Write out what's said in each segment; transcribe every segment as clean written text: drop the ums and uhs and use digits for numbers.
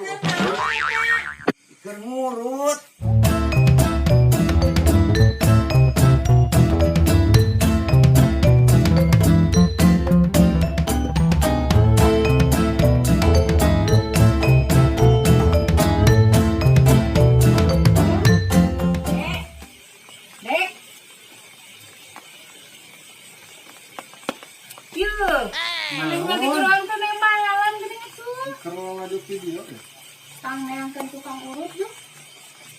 Keur naon eta? Keur ngurut. Dek. Dek. Yeuh. Maneh mah digeroan ka nembalan geuning atuh. Keur ngadu video ya. Tang neangkeun tukang urut yuk.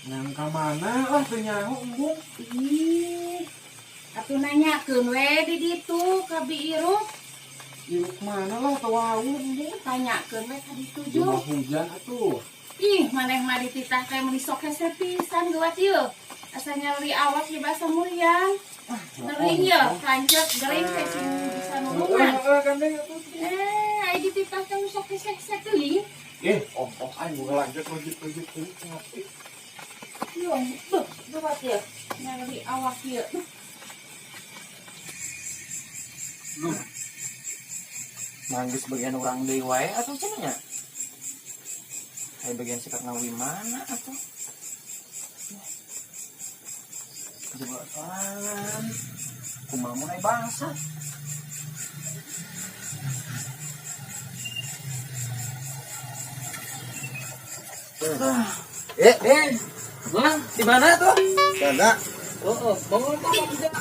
Yang ka mana lah teu nyaho embung. Ih. Atuh nanyakeun we di ditu ka Bi Irup. Ieu mana lah teu wawuh embung. Tanyakeun we ka ditu Rumah juk. hujan atuh. Ih, maneh mah dititah teh meuni sok hese pisan geuwat ieu. Asa nyeri awak di basa muriang. Gering ye, lanceuk gering teh sing bisa nulungan. Heeh, gandeng atuh. Eh, ai dititah teh sok hese-hese teuing. Eh, om om aing boga lanjut lanjut lanjut ngerti. Yo, beuh, geuwat ieu. Nyeri awak ieu. Lu Manggis bagian orang deui wae atuh cenah nya. Aya bagian si Karnawi mana atuh? Coba sorangan. Kumaha mun aya bangsa. Eh, Eh, Bang, di mana tuh? Dada, Oh, oh, bangun apa tidak?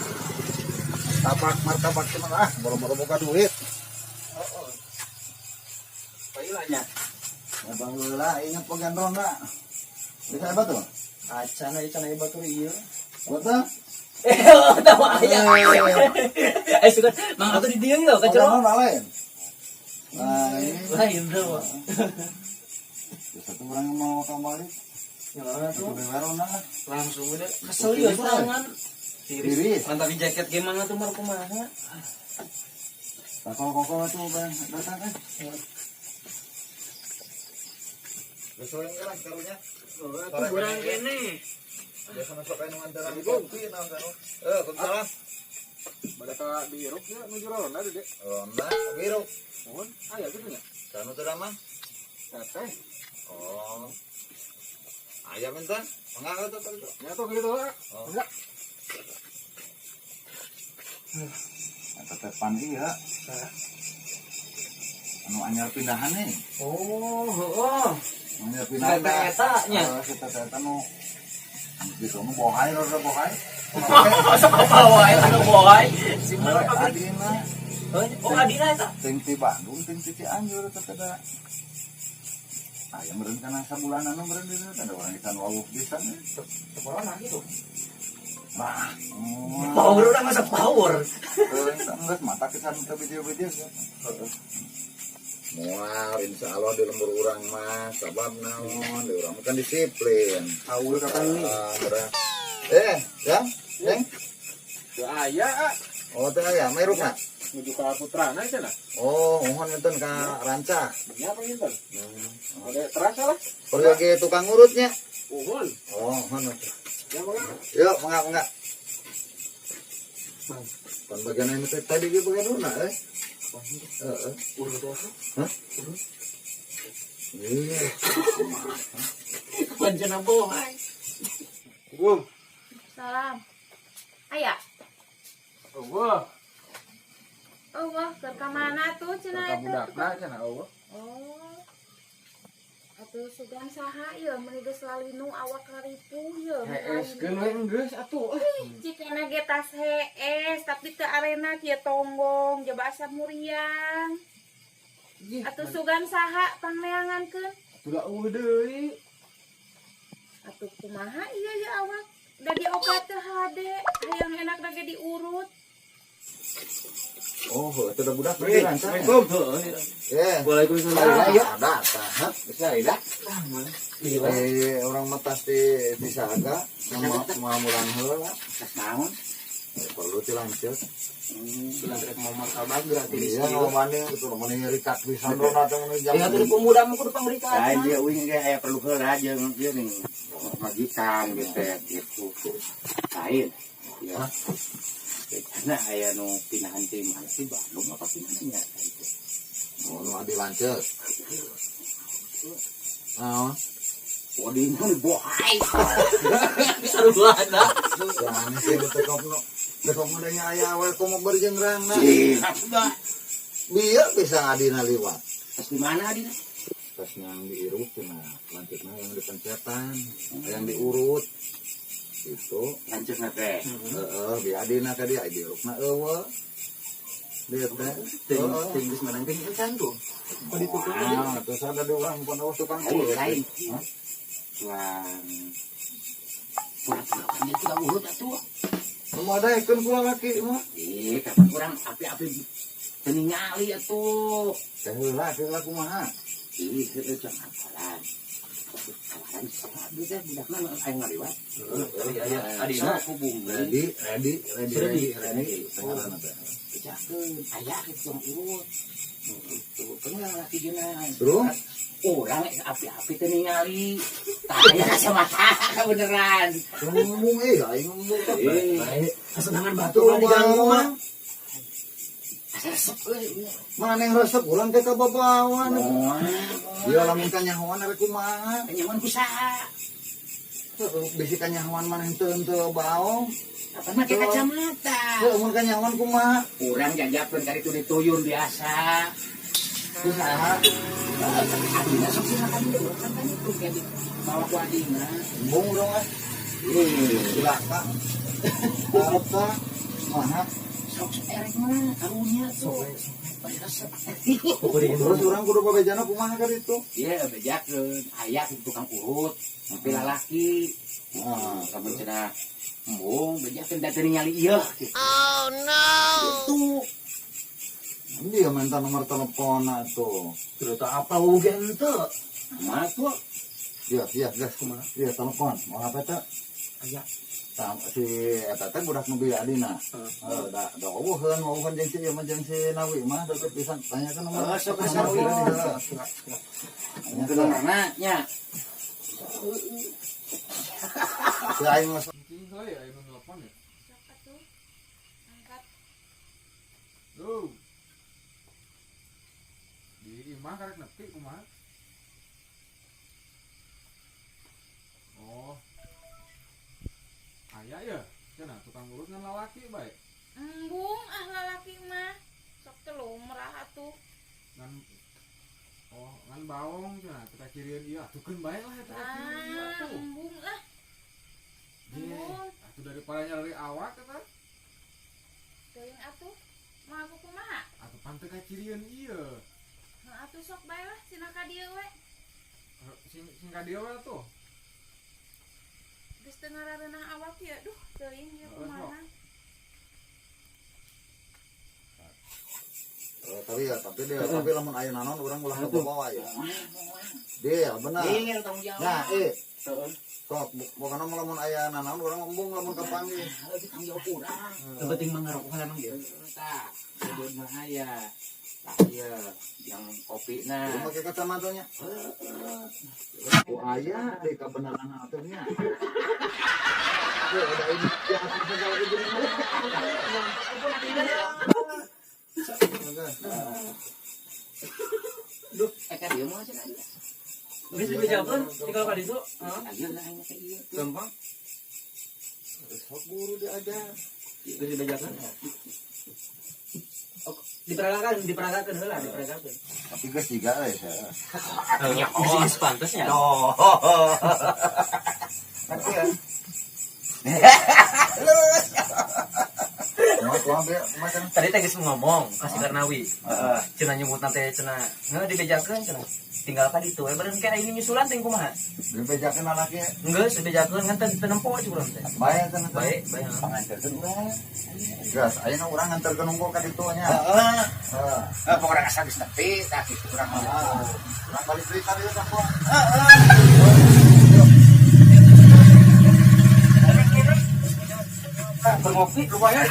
tapak martabak cuma ah, boro-boro boga duit. Oh, oh. Bailanya. Ya baheula inget bagian ronda. Bisa apa tuh? Acan aya can aya batur ieu. Betul? Eh, tahu aya. Eh, suka mang atuh di dieu yeuh ka Bagian jero. ronda lain. Lain. Lain tuh. Bisa tuh orang yang mau kembali. Ya Itu tuh. di ronda lah. Langsung udah kesel ya tangan. Tiris. Mantap di jaket gimana tuh mar kumaha? Nah, kalau koko tuh bang datang kan. Besok lah karunya. Tuh kurang kene. Biasa masuk kayak nganteran kopi naon kan. Eh, salah. Bada ka diirup nya nuju ronda dede. Ronda biru. Mohon aya kitu nya. Kanu teu damang. Teteh. Oh. Ayam enten. Mangga atuh tadi. Nya tuh kitu lah. Oh. Enggak. Eta teh pan ieu. Anu anyar pindahan nih. Oh, heeh. Anyar pindahan. Teteh eta nya. Heeh, si teteh eta nu gitu nu bohai rada bohai. Sok apa wae anu boy. Si Heuh, mana pabrik. adina Oh, adina eta. ting ti Bandung ting ti Cianjur eta teh da. Aya meureun kana sabulanan meureun di dieu teh ada orang ikan wawuh pisan eh. Corona gitu. Bah. Power udah masa power. Geus mata kisan teu bijil-bijil. Moal insyaallah di lembur urang mah sabab naon di urang mah kan disiplin. Haur kapan nih? Ah, urang. Eh, ya, Neng. Teu aya ah. Oh, teu aya merukna. Nuju ka putrana cenah. Oh, mohon enten ka ranca. Nya apa enten? Ada terasa lah. Perlu tukang urutnya. Uhun. Oh, mohon atuh. Ya mangga. Yuk, mangga mangga. Pan bagian ini teh tadi ge bagian urna eh. Heeh. Urut apa? Hah? Iya. Pancen bohai. Gum. Salam. Aya. Eueuh. Eueuh, keur ka mana tuh cenah Ka eta? budakna cenah eueuh. Oh. Atuh sugan saha ieu meuni geus lalinu awak karipuh ieu. Hees keun we geus atuh. Cikana ge tas hees tapi teu arena kieu tonggong jaba asa muriang. Ih, Atuh sugan saha pangneangankeun? Sudah eueuh deui. Atuh kumaha ieu ya awak? Da diobat teu hade, hayang enak da ge diurut. Oh, itu udah budak di ranca. Assalamualaikum. Eh. Waalaikumsalam. Ayo, ada apa? Bisa ida. Eh, orang mah tas di saga, mau mulang heula. Naon? Perlu ti lanceuk. Sudah rek mau martabak gratis. Iya, ngomongnya itu ngomongnya rikat pisan ronda teh mun jam. Ya tuh pemuda mah kudu pangrikat. Lain dia uing ge aya perlu heula jeung ieu nih majikan gitu gitu. Lain. Ya. Karena aya nu pindahan ti mana sih Bandung apa di mana nya itu. Oh, nu adi lanceuk. Naon? Bodina dibohai. Saruana. Aneh sih tekopno. Tekopno da nya aya awe komo berjengrangna. Ih, atuh. Bieu bisa ngadina liwat. Pas di mana adina? Pas yang diirut cenah, lanceukna yang dipencetan, yang diurut. Itu Lanceukna teh. heeh, bi adina ka dia diurutna eueuh. Dia teh. Ting geus menang ting encan tuh. Kok ditutup Ah, terus ada di urang pun eueuh tukang Lain, urut. lain. Hah? Tuang pura-pura kan dia tukang urut atuh. Lumadaekeun ku lalaki mah. Ih, kapan urang api-api teu ningali atuh. Teh heula teh heula kumaha? Ih, heueuh jangan apalan. Kawaran saha teh budakna nu aya ngaliwat. Aya adina. Sok hubungi. Ready, ready, ready, ready, ready. Tengaran teh. Bejakeun aya kitu tukang urut. Tuh, kan lalaki jeung. Terus? Urang api-api teu ningali. Tah aya kacamata beneran. Ngomong eh aing ngomong teh. Eh, Kasenangan batu kan diganggu mah. asa resep euy. Mana yang resep urang teh kababawan. Moal. Dia lamun kanyahoan rek kumaha? Kanyahoan ku saha? Bisi kanyahoan maneh teu henteu baong. Apa make kacamata? Heuh mun kanyahoan kumaha? Urang jajakeun kari itu dituyun biasa. Ku saha? Adina sok silakan itu, urang kan itu kayak bawa ku adina. Embung urang ah. Cilaka. Apa? Maha. Sok erek mah karunya tuh. Bae resep. Terus urang kudu babejana kumaha ka ditu? Iya, bejakeun aya kitu tukang urut, tapi lalaki. Ah, Kamu cenah embung bejakeun da teu ningali ieu gitu. Oh no. Gitu. Dia minta nomor telepon atuh. Terus apa oge henteu? Kumaha tuh? Iya, iya, gas kumaha? Iya, telepon. Mau HP teh? Aya. Tah, si eta teh budak nu bieu adina. Heeh, da da eueuheun, eueuheun jeung si ieu mah jeung si Nawi mah deket pisan. Tanyakeun nomor. Oh, sok nomor sok. si heeh. Itu nomorna nya. Si aing mah Cing heula ya aya nu nelpon ya. Sok atuh. Angkat. Duh. Di imah karek nepi kumaha? Oh. Aya ya, cenah tukang urut ngan lalaki bae. Embung ah lalaki mah. Sok teu lumrah atuh. Ngan oh, ngan baong cenah teu kacirian ieu atukeun bae lah eta kacirian ieu Ah, atuh. embung lah. Ye, Embung. atuh daripada nyari awak eta. Teuing atuh. Mah aku kumaha? Atuh pan teu kacirian ieu. Heuh atuh sok bae lah cenah ka dieu we. Sing sing ka dieu we atuh. Geus teu ngarareunah awak ieu. Duh, teuing ieu Heeh, kumaha. Tapi ya, tapi dia, tapi lamun aya naon urang ulah kabawa ya. Dia benar. Iya, tanggung jawab. Nah, eh, Heeh. sok pokokna mah lamun aya nanaon urang embung lamun kapanggih. Nah, itu tanggung jawab urang. Teu penting mah ngarokok heula mang ieu. Tah, sebut mah aya. Tah ieu yang kopi Lu na. make kacamatanya. Oh aya deh kebenaran atuhnya. Ya udah ini ya segala gitu. Duh, eh ka dieu mah cenah ieu. Geus dibejakeun tinggal ka ditu. Heeh. Ayeuna aing teh ieu. Gampang. Sok buru diajar. Geus dibejakeun. Oh, diperagakan, diperagakan heula, diperagakan. Tapi geus jiga we saya. Geus geus pantasnya. Oh. Tapi ya. Mau tuang be, makan. Tadi teh geus ngomong ka si Karnawi. Heeh. Cenah nyebut nanti cenah heuh dibejakeun cenah. Tinggal ka ditu we beureun kayak ini nyusulan teh kumaha? Dibejakeun anaknya. Geus dibejakeun kan teu nempo aja urang teh. Bae cenah. Baik, baik. heeh. Panganterkeun urang. Gas, ayeuna urang nganterkeun unggul ka ditu nya. Heeh. Heeh. Eh, pokoknya asa geus nepi tah kitu urang mah. Urang balik deui ka dieu tah. Berkopi lumayan.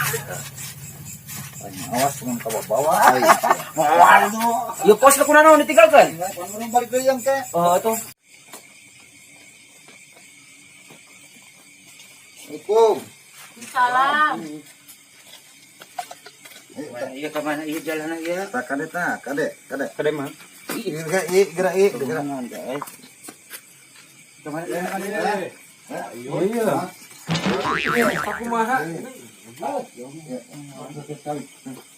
Awas mun ka bawa. Moal tuh. Ya pos ke kunaon ditinggalkeun? Urang balik deui yang ke. Oh, atuh. Assalamualaikum. Salam. Mana ieu ka mana ieu jalanna ieu? Tak kade tak kade kade. Kade mah. Gerak i gerak i gerak. Kumaha teh? Kemana? Oh iya. Aku maha.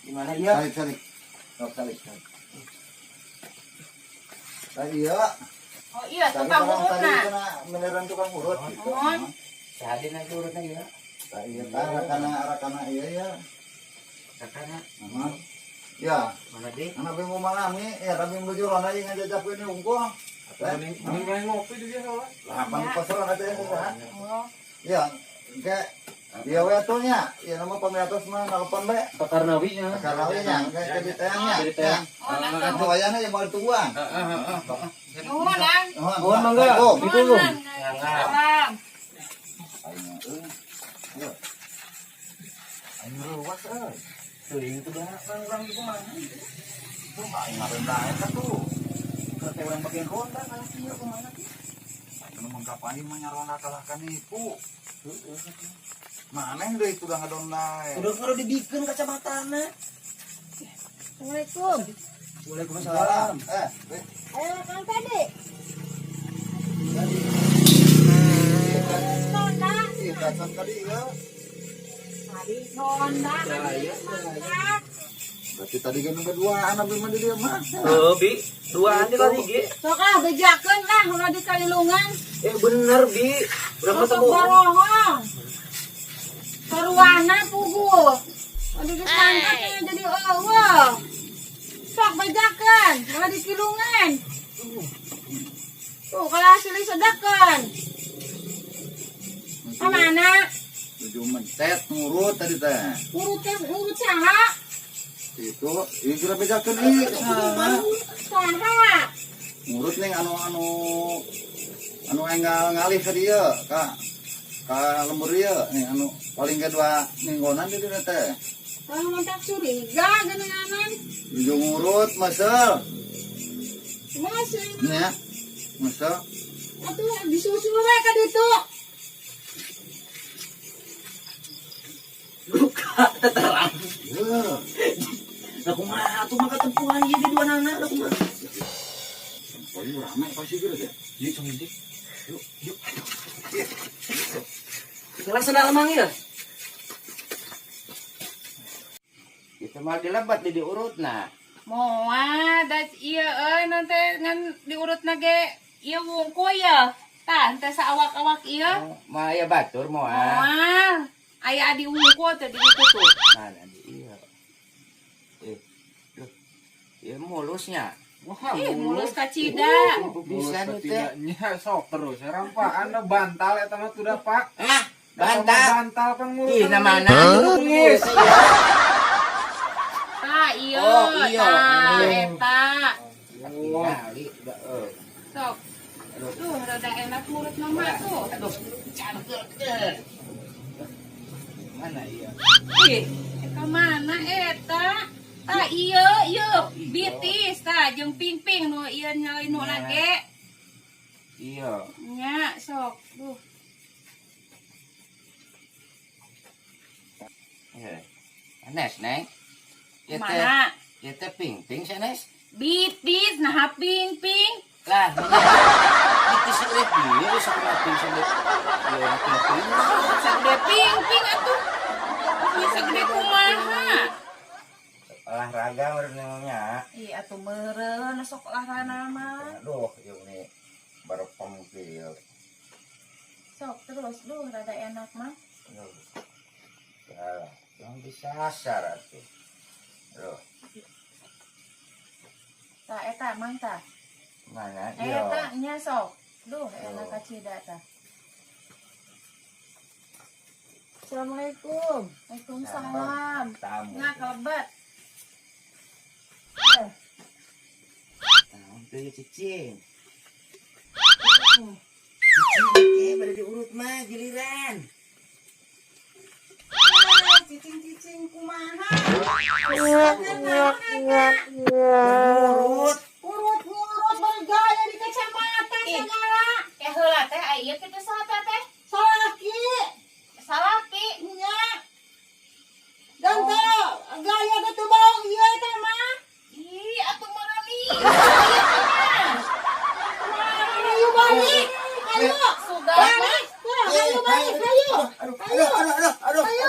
Gimana iya? Salik, salik. Iya. Oh iya, tukang urutna. Beneran tukang urut gitu. Sehari nanti urutna ya. Iya, rakana iya ya. Rakana. Ya. Mana deh? Anak bimbo malami, ya tapi menuju ronda ieu ngajajak ini unggul. Ini ngopi juga soalnya. Lah, pan pasar ada yang kumaha? Ya, kayak dia we atuh nya, ya nama pamiatos mah nelpon bae. Pakarnawi nya. Pakarnawi nya, kayak jadi teangnya. Jadi teang. Atuh ayana yang mau tuang. Heeh, heeh. Nuhun, Ang. Nuhun mangga. Ditulung. Salam. Aing ruwet euy. Teuing teh urang di kumaha? Tuh aing ngarendah eta tuh. Keur teh urang bagian ronda kalah kieu kumaha kieu? Aing mah kapan mah nyaronda kalah ka nipu. Heeh. Maneh deui tuh ngadonda. Udah kudu dibikeun kacamatana. Assalamualaikum. Waalaikumsalam. Ayo Kang Tadi. Ronda. Iya, datang tadi ya. Tadi ronda. Berarti tadi kan berdua anak bima di dia mah. Heeh, Bi. Duaan di tadi ge. Sok ah bejakeun lah ulah di kalilungan. Bener, Bi. Berapa Sok borohong. Karuana pugu. Aduh geus mangkat nya jadi eueuh. Sok bejakeun ulah di kilungan. Tuh kalau hasilnya sedakan. Kemana? Tujuh mencet ngurut tadi teh. Ngurut teh ngurut saha? Itu, ieu kira bejakeun ieu saha? Saha? Ngurut ning anu anu anu enggal ngalih ka dieu ka ka lembur ieu nih anu paling kedua minggonan di dieu teh. Kalau mantak curiga geuninganan. Tujuh ngurut masel. Masih. Nya. Masel. Atuh disusul we ka ditu. Luka terang. Heuh. Lah kumaha atuh mah katempuhan ieu di dua nana lah kumaha. Pokoknya rame pasti gitu ya. Yuk cong ini. Yuk, yuk. Salah sendal mang ya. Itu mah dilebat di diurutna. Moal da ieu euy nanti ngan diurutna ge ieu wungkul ya. Tah teh saawak-awak ieu. Mah aya batur moal. Moal. Aya adi wungkul teh di ditu tuh. Mana di ieu. Loh. Ieu mulusnya. Wah, Ih, mulus kacida. Bisa nu teh. Tidaknya sok terus. Rampak anda bantal eta mah sudah Pak. Ah, bantal. Bantal pengurus. Ih, namana Nangis. Tah ieu, Oh, iya. tah eta. Wah, Sok. Tuh, rada enak mulut mama tuh. Aduh, cangkel. Mana iya? Ih, ka mana eta? Tah ieu, ieu bitis tah jeung ping-ping nu ieu nyalain nu lage. Iya. Nya sok. Duh. Anes, Neng. Ieu teh, Mana? ieu teh ping-ping sanes. Bitis nah ping-ping. Lah, bitis sagede ieu sagede ping sagede. Ieu ping-ping. Sagede ping-ping atuh. Ieu sagede kumaha? Olahraga meureun nya. Ih, atuh meureun sok olahraga mah. Aduh, ieu nih baru pemukil. Sok terus, duh rada enak mah. Aduh. Salah, yang disasar atuh. Aduh, Tah eta mang tah. mana iya. Eta nya sok. Duh, enak kacida tah. Assalamualaikum. Waalaikumsalam. Tamu. Nah, kelebet. Naon teh cicing. Cicing teh bade diurut mah giliran. Cicing-cicing kumaha? Urut. Urut-urut bergaya di kecamatan segala. Eh heula teh aya kitu saha teh? Salaki. Salaki. Nya. Dan teh gaya getu baong ieu teh mah. Ih, atuh meureun ieu. Ayo balik. Hayu. Sugan. Balik. Tuh, hayu balik, hayu. Aduh, aduh, aduh, aduh. Hayu.